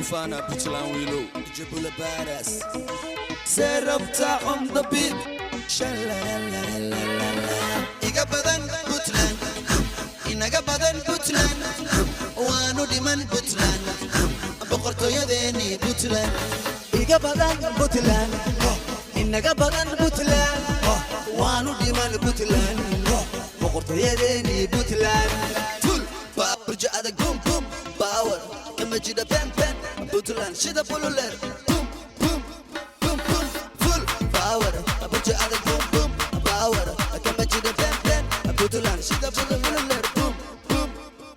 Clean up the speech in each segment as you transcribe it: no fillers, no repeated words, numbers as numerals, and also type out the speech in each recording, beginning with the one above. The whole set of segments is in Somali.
Ku faanaa Puntland wiilow. Jabula badass. Serabta on the beat. Shalalalalala. Iga badan Puntland, inaga badan Puntland, waanu dhiman Puntland, boqortooyadeeni Puntland. Iga badan Puntland, inaga badan Puntland, waanu dhiman Puntland, boqortooyadeeni Puntland. Full burja adag, boom boom power, kama jida ben ben, Puntland shida bululer, boom boom boom boom. Full power, burja adag, boom boom power, kama jida ben ben, Puntland shida bululer, boom boom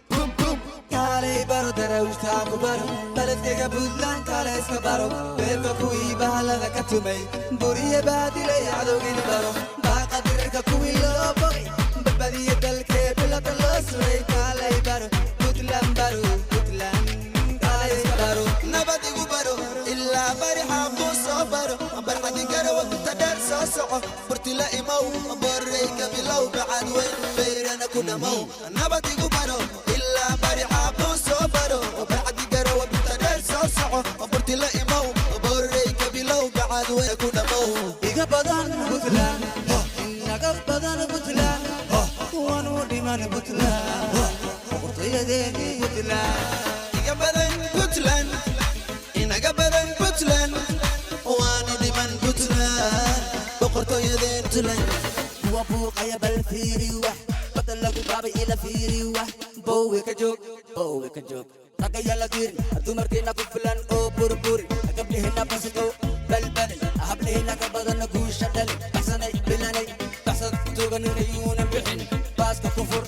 boom boom. Kaalay baro darawishtaa ku baro baledkayga Puntland, kaale iska baro beelka kuwii bahalada ka tumay, buriye baadilay cadowgini baro, baaqa dirirka kuwii loo bogay, badbadiyo dalkee bilada loo suray. Kaalay baro Puntland, baro Puntland, kaale iska baro. Nabad igu baro ilaa bari xaaquu soo baro, barxadi garawa inta dheer soo soco, burtila imow, borreyka bilow, bacad weyn beyrana ku dhammow. Nabad igu baro ilaa bari xaaquu soo baro, barxadi garawa inta dheer soo soco, burtila imow, borreyka bilow, bacad weyn ku dhammow. Iga badan Puntland, inaga badan Puntland, waanu dhiman Puntland, boqortooyadeeni Puntland. Iga badan Puntland, inaga badan Puntland, waanu dhiman Puntland, boqortooyadeen Puntland. Kuwa buuqaya bal fiiri, wax badda lagu baabay ila fiiri, wax boowe ka joog, boowe ka joog. Ragaya la dirin, dumarkiina ku filan oo burburi, gabdhihina basito balbalay, hablihina ka badana guusha dhali, baxsanay bilanay baxsad tuuganina bixin, baaska ku fur,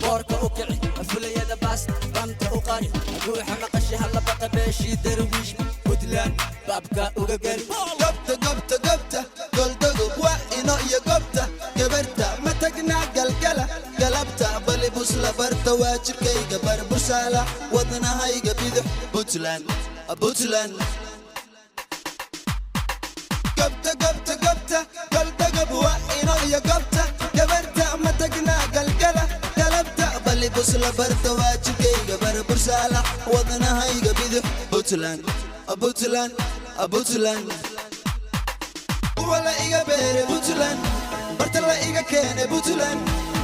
boorka u kici, fulayada baas bamta u qari, guuxa maqashi hala baqa, beeshii Darwiish Puntland baabka uga geli. Gobta, gobta, gobta Goldogob waa ino iyo gobta gabarta ma tagnaa, galgala galabta balibus la barta, waa jirkayga barbursaala, wadnahayga bidix Puntland, Puntland. Gobta, gobta, gobta Goldogob waa ino iyo gobta gabarta ma tagnaa, galgala galabta balibus la barta, waa jirkayga barbursaala, wadnahayga bidix Puntland, Puntland, Puntland. Kuwa la iga beere Puntland, barta la iga keene Puntland,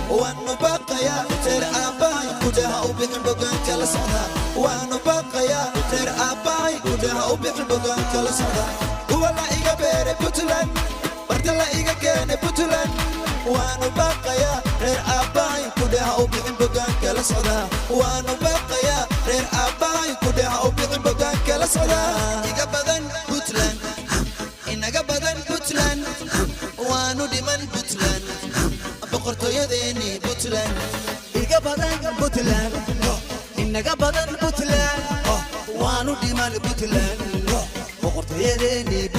waanu baaqayaa reer aabbahay, gudaha u bixin bogaanka la socda. Waanu baaqayaa reer aabbahay, gudaha u bixin bogaanka la socda. Kuwa la iga beere Puntland, barta la iga keene Puntland, waanu baaqayaa reer aabbahay, gudaha u bixin bogaanka la socda. Waanu baaqayaa reer aabbahay, gudaha u bixin bogaanka la socda. Iga badan Puntland, inaga badan Puntland, waanu dhiman Puntland, boqortooyadeeni Puntland. Iga badan Puntland, inaga badan Puntland, waanu dhiman Puntland, boqortooyadeeni.